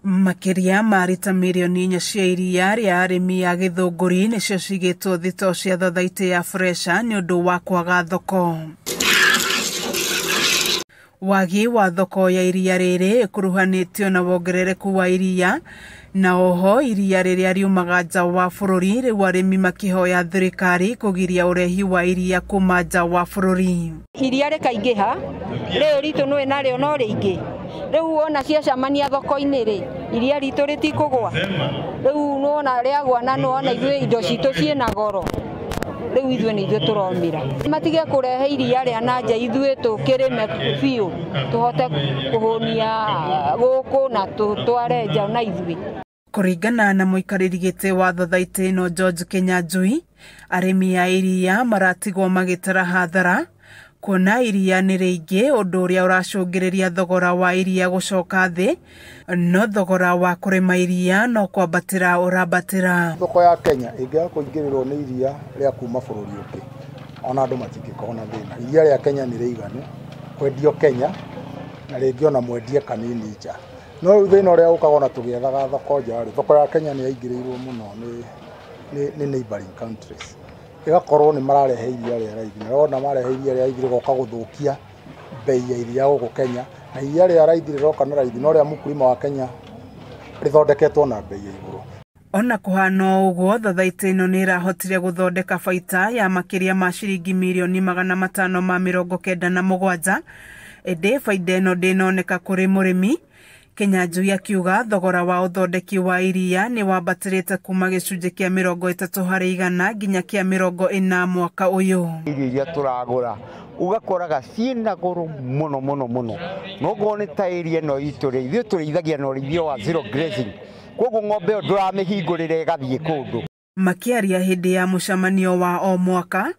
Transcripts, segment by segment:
Makĩria ma rita mirioni 4 cia iria rĩa arĩmi a Gĩthũngũri nĩcio cigĩtwo thitoo cia thothaitĩ ya Fresha nĩ ũndũ wa kwaga thoko. Wagi wa thoko ya iria rĩrĩ ĩkuruhanĩtio na wongerereku wa iria na oho iria rĩrĩa riumaga nja wa bũrũri rĩu arĩmi makĩhoya thirikari kũgiria ũrehi wa iria kuma nja wa bũrũri. Iria rĩkaingĩha rĩu ritũ nĩ narĩo no rĩingĩ rĩu wona ciacemania thoko-inĩ rĩ iria ritũ rĩtikũgwa rĩu nĩwona rĩagwa na nĩwona ithuĩ indo citũ ciĩna goro rĩu ithuĩ nĩ ithuĩ tũromĩra matige kũrehe iria rĩa na nja ithuĩ tũkĩrĩme biũ tũhote kũhũnia gũkũ na tũtware nja na ithuĩ. Kũringana na mũikarĩri gĩtĩ wa thothaitĩ ĩno George Kinyanjui, arĩmi a iria maratigwo magĩtara hathara kuona iria nĩ rĩingĩ ũndũ ũrĩa ũracũngĩrĩria thogora wa iria gũcoka thĩ no thogora wa kũrĩma iria no kwambatĩra ũrambatĩra. Thoko ya Kenya ĩngĩaga kũingĩrĩrwo nĩ iria rĩa kuma bũrũri ũngĩ ona andũ matingĩkorwo na thĩna. Iria rĩa Kenya nĩ rĩiganu kwendio Kenya na rĩngĩ ona mwendie kanini nja. No rĩu thĩna ũrĩa ũkaga ona tũgĩethaga thoko nja rĩ, thoko ya Kenya nĩ yaingĩrĩirwo mũno nĩ neighboring countries. Ĩgakorwo nĩ mararehe iria rĩa raithi na wona marehe iria rĩa raithi rĩgoka gũthũkia bei ya iria gũkũ Kenya na iria rĩa raithi rĩroka na raithi no rĩa mũkulima wa Kenya rĩthondeketwo na bei ya igũrũ. Ona kũhana ũguo thothaitĩ ĩno nĩ ĩrahotire gũthondeka baita ya makĩria ma ciringi mirioni 597 ĩndĩ baida ĩno ndĩnoneka kũrĩ mũrĩmi. Kinyanjui akiuga thogora wa ũthondeki wa iria nĩ wambatĩrĩte kuma gĩcunjĩ kĩa 30 harĩ igana nginya kĩa 40 mwaka ũyũ. Irio iria tũragũra ũgakoraga ciĩna goro mũno mũno mũno noguo nĩ ta area ĩno itũ rĩ ithuĩ tũrĩithagia na ũrĩithio wa zero grazing koguo ng'ombe ĩyo ndũramĩhingũrĩra ĩgathiĩ kũndũ. Makĩaria hĩndĩ ya mũcemanio wa o mwaka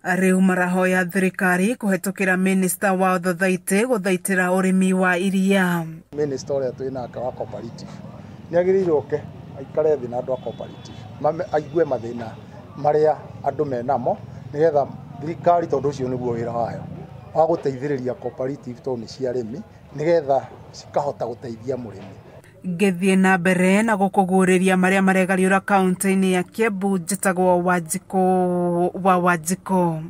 rĩu marahoya thirikari kũhetũkĩra minista wa thothaitĩ gũthaitĩra ũrĩmi wa iria. Minista ũrĩa twĩ nake wa cooperative nĩ agĩrĩire oke aikare thĩ na andũ a cooperative aigue mathĩna marĩa andũ menamo nĩgetha thirikari tondũ ũcio nĩguo wĩra wayo wa gũteithĩrĩria cooperative tondũ nĩ cia arĩmi nĩgetha cikahota gũteithia mũrĩmi. Ngĩthiĩ na mbere na gũkũguũrĩria marĩa maregariũra kaunti-inĩ ya Kiambu njĩtagwo Wanjikũ wa Wanjikũ.